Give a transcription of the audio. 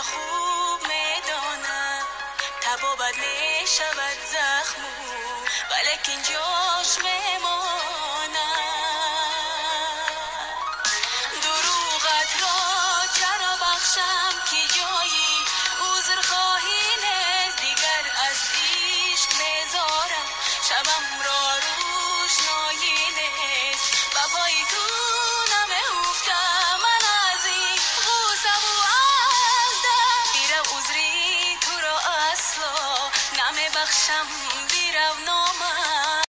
Туро хуб медонам, табобат мешавад захму, валекин ҷояш мемонад. Дурӯғат ро чаро бахшам, ки ҷои узрхоҳӣ нест. Дигар аз ишқ безорам, шабам ро рӯшноӣ нест. Ба пои ту намеуфтам ман аз ин ғуссаву аз дард. Бирав, узри туро асло намебахшам.